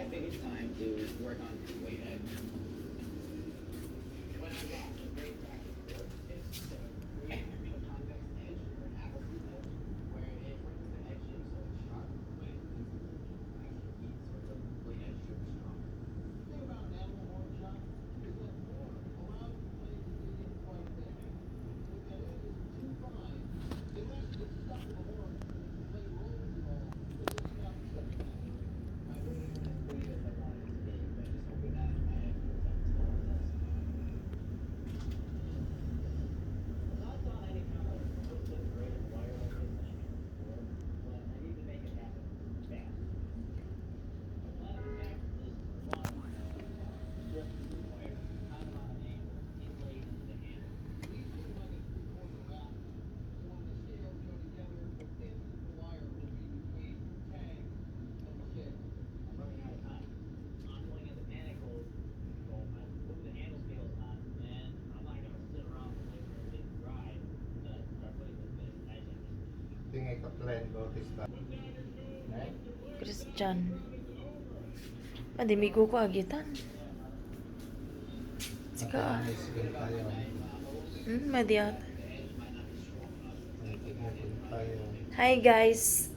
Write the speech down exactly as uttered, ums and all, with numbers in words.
I think it's time to work on weight edge. When I got the great practice work, it's so we have a convex edge or an Appleton edge where it brings the edge in so it's sharp, but it leaves a little extra meat so it doesn't, the edge should be stronger. The thing about an animal horn chop is that horn allows the blade to dig in quite there. If the edge is too fine, it likes to get stuck in the horn and play roles and all. Tingay ka plan ko, tista. Christian. Madimigo ko agitan. Sika. Hmm, madiat. Hi, guys.